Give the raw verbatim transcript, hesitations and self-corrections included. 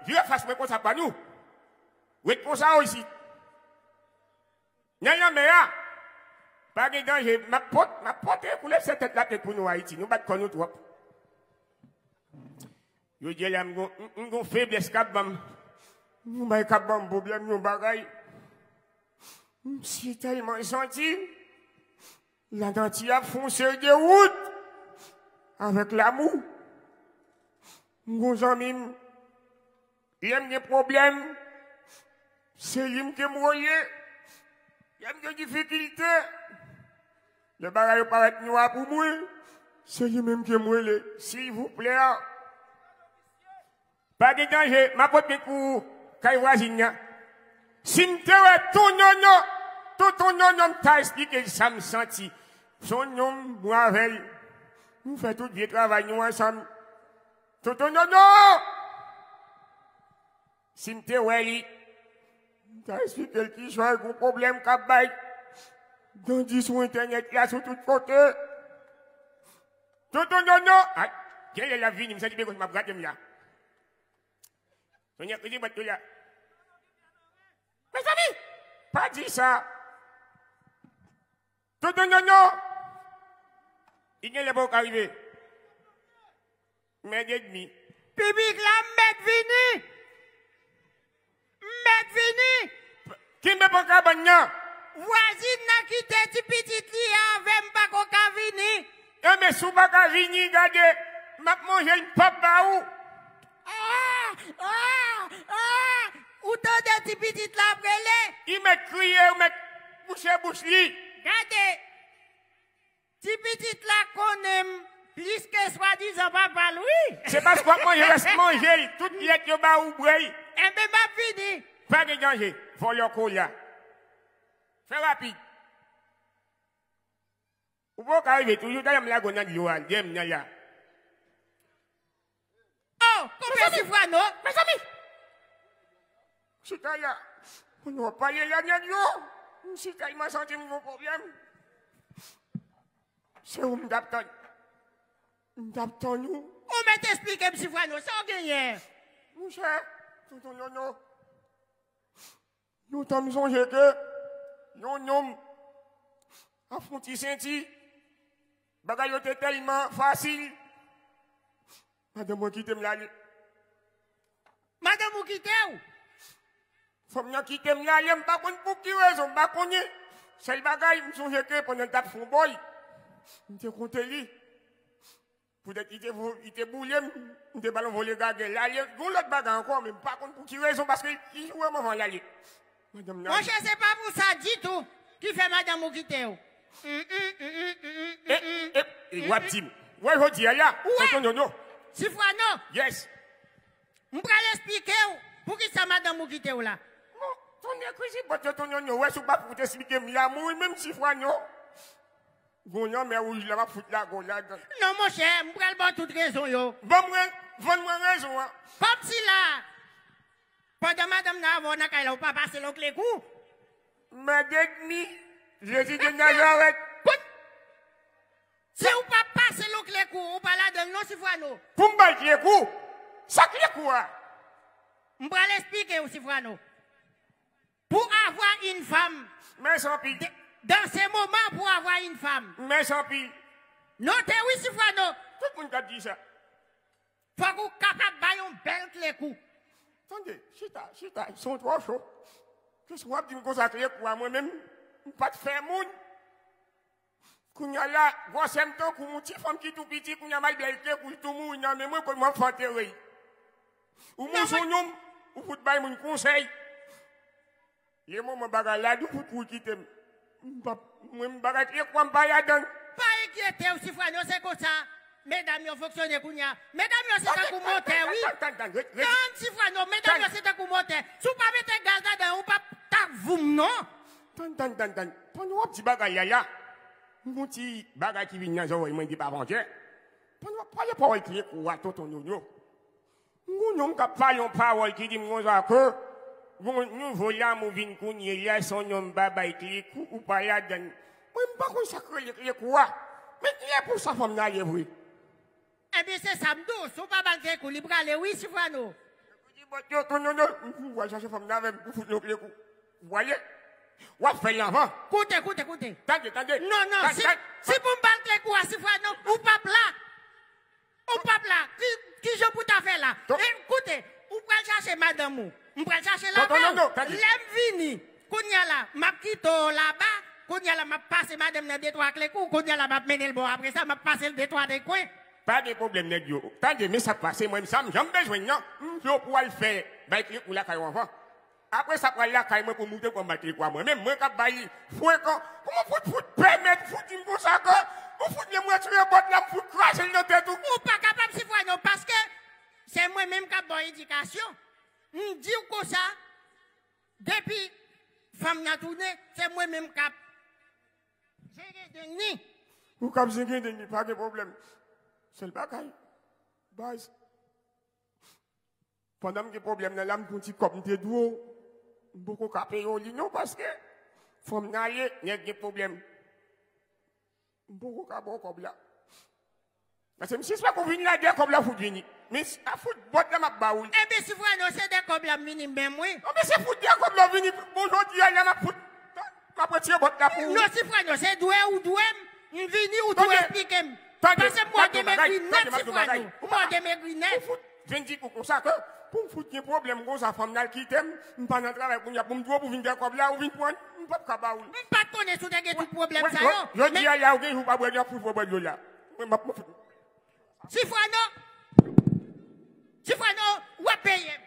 Vire fas mwen konsa pa nou. Ret konsa w isit. Nan lanmè a, pa gen danje. M ap pot, m ap pote koulèv sèt tèt la tèt pou nou Ayiti. Nou bat kò nou twòp. Yo di la, m gon, m, m gon feblès k ap ban m. Yon bagay k ap ban m pwoblèm, yon bagay. M si tèlman santi lanati ap fonse de wout avèk lamou. M gon zanmi m, lè m gen pwoblèm, se li m ke m rele. Lè m gen difikilte, lè bagay yo parèt nwa pou mwen, se li menm ke m rele. Silvouplè, pa gen danje, m ap pot pent pou ou, kay vwazin nan. Si m te wè Tonnyonyo, Tontonnyonyo, m ta esplike l sa m santi. Se yon nonm, mwen avè l, nou fè tout vye travay nou ansanm. Tontonnyonyo! Si m te wè li, m ta esplike l ki jan l gon pwoblèm k ap bay dandi sou entènèt la, sou tout kote. Tontonnyonyo! Ay, gen lè l ap vini, m santi byen konsi m ap grate m la. Tonnyè, ki bòt tou la? Mezanmi, pa di sa. Tontonnyonyo, li gen lè poko ka rive. Mèd edmi. Piblik la, m mèt vini. M mèt vini. Kenbe pran kabann nan. Vwazin nan kite ti pitit li a avè m, pako ka vini. Enben, si w pa ka vini, gade, m ap manje l, m p ap ba ou. Ah! Ah! Ah! Ou tande ti pitit la ap rele? Li mèt kriye, ou mèt bouche bouch li. Gade, ti pitit la konnen m plis ke swadizan papa l, wi. Se paske w ap manje rès manje l, tout pyèt yo ba ou bwè l. Enben, m ap vini. Pa gen danje, vòlò kola. Fè rapid. Ou poko ka rive toujou, talè m lage w nan dlo a, dèyè m nan la. Oh, konpè Sifwano. Mezanmi! Chita la. Moun w ap pale la, nèg yo. M chita, m santi m gon pwoblèm. Se ou m t ap tann. M t ap tann ou. Ou mèt esplike m, Sifwano, sa w genyen? Monchè, Tontonnyonyo. Yon tan m sonje ke yon nonm ap fè yon ti senti, bagay yo te tèlman fasil. Madanm mwen kite m l ale. Madanm ou kite w? Fanm nan kite m l ale, m pa konn pou ki rezon, m pa konnen. Sèl bagay, m sonje ke pandan l t ap fè yon bòy, m te konte li. Poutèt li te vo-, li te boule m, m te ba l yon vole gagè. L ale, gon lòt bagay ankò, men m pa konn pou ki rezon, paske li joure m anvan l ale. Madanm nan. Monchè, se pa pou sa ditou ki fè madanm ou kite w. E, e, e, w ap di m. Wè jodi a la, Tontonnyonyo. Sifwano. Yes. M pral esplike w poukisa madanm ou kite w la. Bon, tonnè krizi bòt yo, Tonnyonyo, wè si w pa fout esplike m la, mouri menm Sifwano. Gon lanmè wouj la, m ap fout lage w ladan. Non, monchè, m pral ba w tout rezon yo. Ban mwen, vann mwen rezon an. Kòmsi la, pandan madanm nan avè w nan kay la, ou pa pase Loklekou? Mèd edmi, Jezi de Nazarèt. Kout! Si ou pa pase Loklekou, ou pa ladan l non, Sifwano. Pou m ba l Klekou? Sa Klekou a? M pral esplike w, Sifwano. Pour avoir une femme. Mèsi anpil. De-, dans ces moments, pour avoir une femme. Mèsi anpil. Note wi, Sifwano. Tout moun k ap di sa. Fòk ou kapab bay yon bèl Klekou. Tande, chita, chita, son twò cho. Kisa w ap di m konsa, Klekou a, mwen menm, m pa t fè moun. Kounye a la, gwosè m tankou yon ti fanm ki tou piti, kounye a m al ba l Klekou, l tou mouri nan men mwen, kote m ap fè antere l. Ou moun sou nou, ou fout bay moun konsèy. Lè moman bagay la, di w fout pou l kite m. M p ap, mwen, m bagay Klekou a, m pa ladan l. Pa enkyete w, Sifwano, se konsa medam yo fonksyone kounye a. Medam yo se tankou motè, wi. Tann, tann, tann, tann, ret, ret. Tann, Sifwano, medam yo se tankou motè. Si w pa mete gaz ladan yo, ou p ap ta voum, non. Tann, tann, tann, tann. Pandan w ap di bagay la la, m gon ti bagay ki vin nan zòrèy mwen depi avantyè. Pandan w ap pale pawòl Klekou a, Tontonnyonyo, m gon nonm k ap pale yon pawòl ki di m konsa ke gon nouvo lanmou vin kounye a, se yon nonm babay Klekou, ou pa ladan l. Mwen, m pa konn sa k rele Klekou a. Men ki lè pou sa fanm nan ale vre? Ebyen, se sa m di w, si w pa ba l Klekou, li prale wi, Sifwano. Yo, yo, yo, yo, ou pral chache fanm nan avè m pou fout yon kle kou. Ou wè? W ap fè l anvan. Koute, koute, koute. Tande, tande. Non, non, si, si pou m ba l kle kou a, Sifwano, ou p ap la. Ou p ap la. Ki, ki jan pou ta fè la? E, koute, ou pral chache madanm ou. M pral chache l avè w. Lè m vini, kounye a la, m ap kite w laba. Kounye a la, m ap pase madanm nan de twa kle kou. Kounye a la, m ap mennen l bò. Apre sa, m ap pase l de twa de kwen. Pa gen pwoblèm, nèg yo. Tande, men sa k pase, mwen, sa m janm bezwen, non. M di w pou w al fè, bay kle kou lakay ou anvan. Apre sa, pral lakay mwen pou moute kòm bay kle kou a mwen. Men mwen k ap bay li frekan. Kòman fout, fout pèmèt, fout di m konsa ke ou fout vle m retire bòt la, m fout kraze l nan tèt ou. Ou pa kapab, Sifwano, paske se mwen menm k ap ba w edikasyon. M di w konsa, depi fanm nan tounen, se mwen menm k ap zengendeng ni. Ou k ap zengendeng ni, pa gen pwoblèm. Sèl bagay, baz, pandan m gen pwoblèm nan la, m gon ti kòb m te dwe w. M poko ka peye w li non, paske fanm nan ale, nèg gen pwoblèm. M poko ka ba w kòb la. Paske m sispèk ou vin la, de kòb la fout vini. Men a fout bòt la m ap ba ou. Ebyen, Sifwano, se de kòb la m vini menm, wi. Anben, se fout de kòb la w vini. Bon, jodi a la, m ap fout, m ap retire bòt la pou ou. Non, Sifwano, se dwe ou dwe m. M vini, ou dwe eksplike m. Tande, tande, tande, m ap di w bagay, tande, m ap di w bagay. Ou mòde megri nèt. Ou fout vin di pou konsa ke pou m fout gen pwoblèm konsa, fanm nan al kite m, m pa nan travay kounye a, pou m di w pou vin fè kòb la, ou vin pran, m p ap ka ba ou l. M pa t konnen si w te gen tout pwoblèm sa yo. Jodi a la, ou gen jou pa bwè dlo, ap fout bwè dlo la. Mwen, m ap fout. Sifwano! Sifwano, w ap peye m.